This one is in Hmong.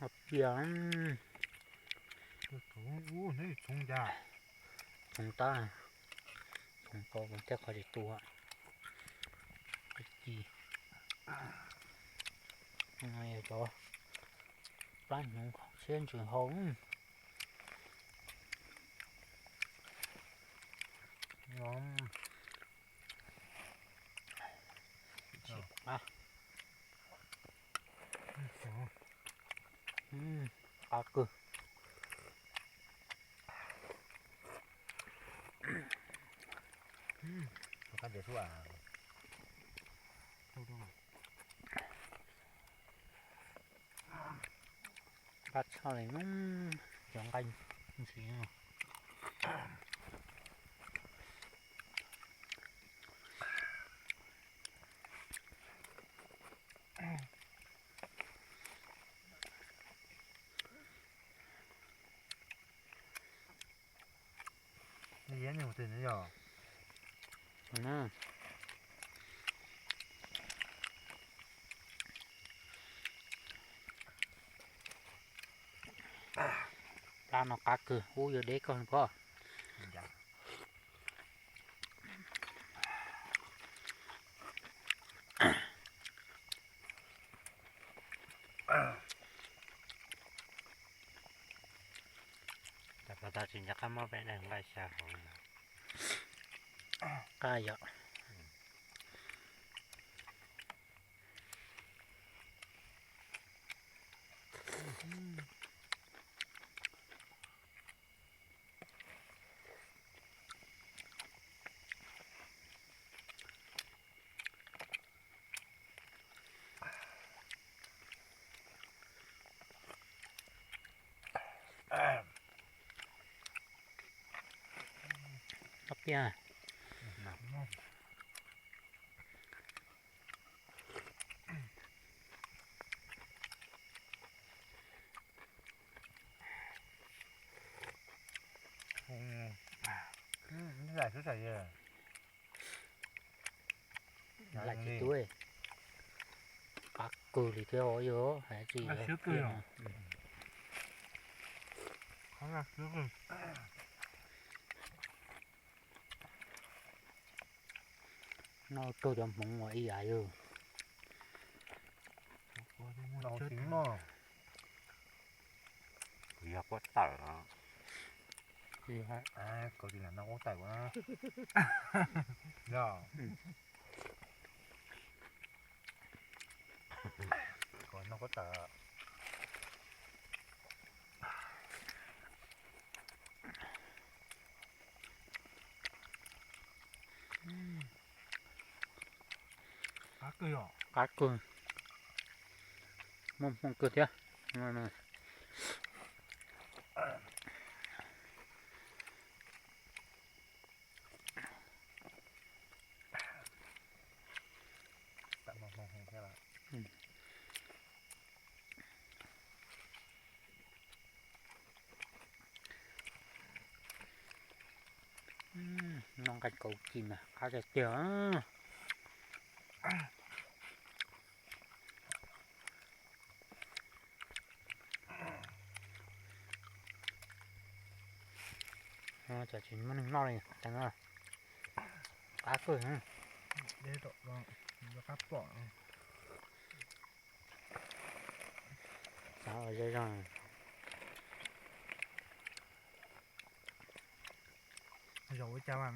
Cia, txhoov tab, txhoov ko thiaj qhov tsis tu. Ci, no yog cov plab hnyuv siab ntsws hau. Qab kawg. Qab tshaj li no, cov nqaij ntxhiv. Plab no qab kawg, ub yuav deb kawg pob. Tab sis nco qab muab peb daim nqaij xya hauv. Qab yom. Ob piaj. Laim tsis tu, qab kawg li thiab os, yog hais tsis. Noj raug cov hmoov ua ib yam yog. Kuv yog pob tawm os. Kuv tsis lam noj pob tawm na. Yog, kuv noj pob tawm. Qab kawg, muaj hmoo kawg thiab. Noj nqaij kauv ci mas qab tiag tiag. Cov tsis muaj neeg noj li, qab kawg. Deb tom, qab pom. Xav ua zoo zoo. Zaum ua cas mas